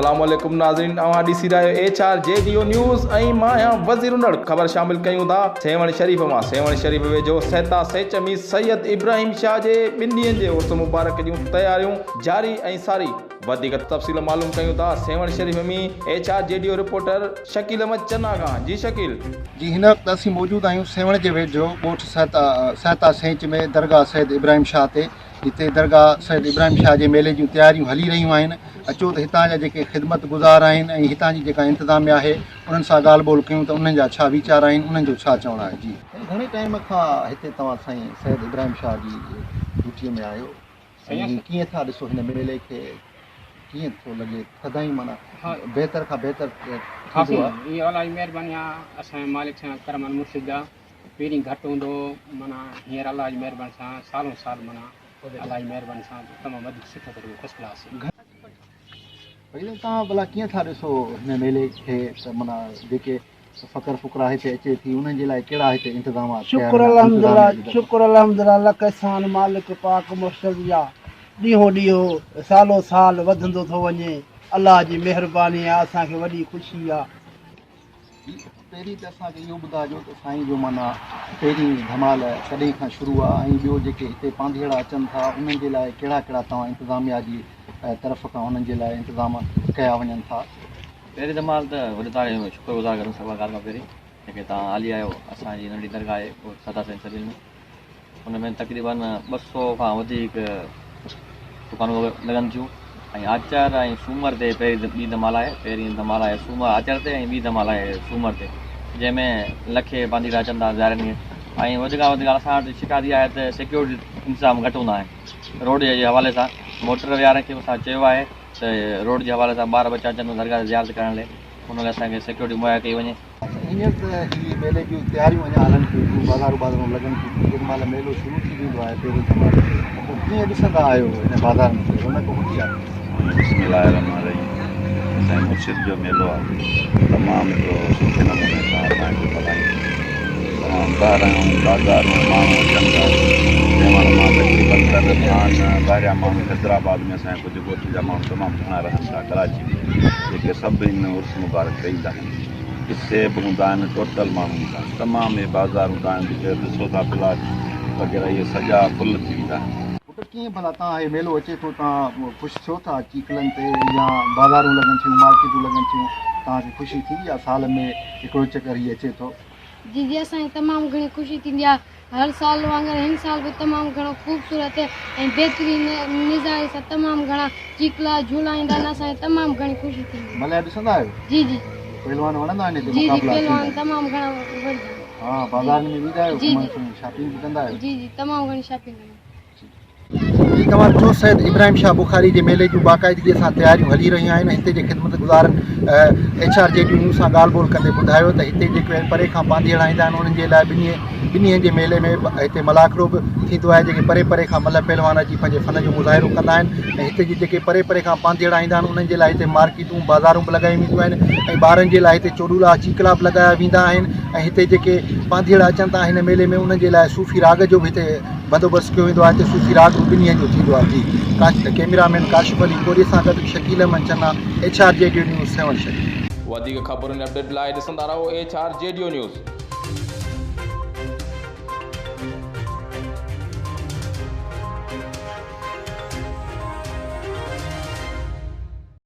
السلام عليڪم ناظرين اوهان ڏسي رهيا آهيو H R G D O news ۽ مان آهيان وزير انڙ خبر شامل ڪيون ٿا سيوهڻ شريف مان سيوهڻ شريف ويجهو سهتا سيچ ۾ سيد ابراهيم شاهه جي ٻن ڏينهن جي عرس مبارڪ جون تياريون جاري ۽ ساري وڌيڪ تفصيل معلوم ڪيون ٿا Sehwan Sharif ۾ H R G D O reporter Shakeel Ahmed Channa کان جي شڪيل. جي هن وقت اسين موجود آهيون سيوهڻ جي ويجهو ڳوٺ سهتا سهتا سيچ ۾ درگاهه سيد ابراهيم شاهه تي جتي درگاهه سيد ابراهيم شاهه جي ميلي جون تياريون هلي رهيون آهن اچو ته هتان جا جيڪي خدمت گذار آهن ۽ هتان جي جيڪا انتظاميا آهي انهن سان ڳالهه ٻولهه ڪيون ته انهن جا ڇا ويچار آهن انهن جو ڇا چوڻ آهي جي. سائين گهڻي ٽائيم کان هتي توهان سائين سيد ابراهيم شاهه جي ڊيوٽي ۾ آهيو ۽ ڪيئن ٿا ڏسو هن ميلي کي ڪيئن ٿو لڳي سدائين معنيٰ بهتر کان بهتر ٿيندو آهي. اها الله جي مهرباني آهي اسان جي مالڪ سائين ڪرم المرشد جا پهرين گهٽ هوندو هو معنيٰ هينئر الله جي مهرباني سان سالون سال معنيٰ الله جي مهرباني سان تمام وڌيڪ سٺو ٿو لڳي فرسٽ ڪلاس. ڀئي توهان ڀلا ڪيئن ٿا ڏسو هن ميلي کي ته معنيٰ جيڪي فقر فقرا هتي اچي ٿي انهن جي لاء ڪهڙا هتي انتظامات ڪيا شڪر ويندا الحمدلله انتظاميا جي طرفان. شڪر الحمدلله لک احسان مالڪ پاڪ مرشد جا ڏينهون ڏينهن سالو سال وڌندو ٿو وڃي الله جي مهرباني آ اسان کي وڏي خوشي آ. پهرين ته اسان کي اهو ٻڌاجو ته سائين جو معنيٰ پهرين ڌمال ڪڏهن کان شروع آ ۽ ٻيو جيڪي هتي پانڌيئڙا اچن ٿا انهن جي لاء ڪهڙا ڪهڙا توهان انتظاميا جي طرف کان انهن جي لاء انتظام ڪيا وڃن ٿا. پهرين ڌمال ته وڏي توهان کي شڪر گذار ڪريون سڀ کان پهرين جيڪي توهان هلي آيو اسان جي ننڍي درگاهه آهي ڳوٺ سادا سائين سبيل ۾ ان ۾ تقريبن 200 کان وڌيڪ دڪانون لڳن ٿيون ۽ آچر ۽ سومر تي پهرين ٻي ڌمال آهي پهرين ڌمال آهي سومر آچر تي ۽ ٻي ڌمال آهي سومر تي جنهن ۾ لکين پانڌيئڙا اچن ٿا زائرين کي ۽ وڌ کان وڌ ڳالهه اسان وٽ شڪايت اها آهي ته سيڪيورٽي انتظام گهٽ هوندا آهن روڊ جي حوالي سان موٽر وي وارن کي به اسان چيو آهي ته روڊ جي حوالي سان ٻار ٻچا اچن ٿا درگاهه تي زيارت ڪرڻ لاء ان لاء اسان کي سيڪيورٽي مهيا ڪئي وڃي. هينئر ته هي ميلي جون تياريون اڃا هلن پيون ٿيون، بازارون بازارون لڳن پيون ٿيون، جيڏي مهل ميلو شروع ٿي ويندو آهي پهرين ڌمال ته پوء ڪيئن ڏسندا آهيو هن بازار ۾ ته رونق هوندي آهي. بسم الله الرحمٰن الرحيم سائين مرشد جو ميلو آهي تمام هڪڙو سٺي نموني سان اسان هتي ملهايون تمام ٻاهران بازارون ماڻهو اچن ٿا سيوهڻ مان تقريبن تر ڀان ٻاهريان ماڻهو حيدرآباد ۾ اسان جا ڪجهه ڳوٺ جا ماڻهو تمام گهڻا رهن ٿا ڪراچي ۾ جيڪي سڀ هن عرس مبارڪ تي ايندا آهن ڪٿي به هوندا آهن ٽوٽل ماڻهو هوندا آهن تمام اهي بازارون تان جيڪي ڏسو ٿا پلاٽ وغيره اهي سڄا فل ٿي ويندا آهن. پٽ ڪيئن ڀلا تان هي ميلو اچي ٿو تان خوش ٿيو ٿا چيڪلن تي يا بازارون لڳن ٿيون مارڪيٽون لڳن ٿيون تان کي خوشي ٿيندي آ سال ۾ هڪڙو چڪر هي اچي ٿو. جي جي اسان کي تمام گهڻي خوشي ٿيندي آهي هر سال وانگر هن سال به تمام گهڻو خوبصورت ۽ بهترين نظاري سان تمام گهڻا چيڪلا جهولا ايندا آهن اسان کي تمام گهڻي خوشي ٿيندي آهي. ملهه ڏسندا آهيو؟ جي جي. پهلوان وڻندا آهن هتي جي جي مقابلا پهلوان ٿيندا آهن. تمام گهڻا وڻندا آهن. ها بازارن ۾ ويندا آهيو جي گهمڻ جي. ڦرڻ شاپنگ به ڪندا آهيو؟ جي جي تمام گهڻي شاپنگ ڪندا آهيون. جي توهان ڏٺو سيد ابراهيم شاهه بخاري جي ميلي جون باقاعدگي سان تياريون هلي رهيون آهن هتي جي خدمتگذارن ايڇ آر جي ڊي نيوز سان ڳالهه ٻولهه ڪندي ٻڌايو ته هتي جيڪي پري کان پانڌيئڙا ايندا آهن انهن جي لاء ٻنهي ٻنهي جي ميلي ۾ هتي ملاکڙو به ٿيندو آهي جيڪي پري پري کان ملهه پهلوان اچي پنهنجي فن جو مظاهرو ڪندا آهن ۽ هتي جي جيڪي پري پري کان پانڌيئڙا ايندا آهن انهن جي لاء هتي مارڪيٽون بازارون به لڳايون وينديون آهن ۽ ٻارن جي لاء هتي چوڏولا چيڪلا به لڳايا ويندا آهن ۽ هتي جيڪي پانڌيئڙا اچن ٿا هن ميلي ۾ انهن جي لاء صوفي راڳ جو به هتي بندوبست ڪيو ويندو آهي ته صوفي راڳ به ٻنهي جو ٿيندو آهي جي ڪئميرا مين ڪاشف علي ڪوري سان گڏ Shakeel Ahmed Channa H R G D news Sehwan Sharif. وڌيڪ خبرن ۽ اپڊيٽ لاء ڏسندا رهو H R G D news.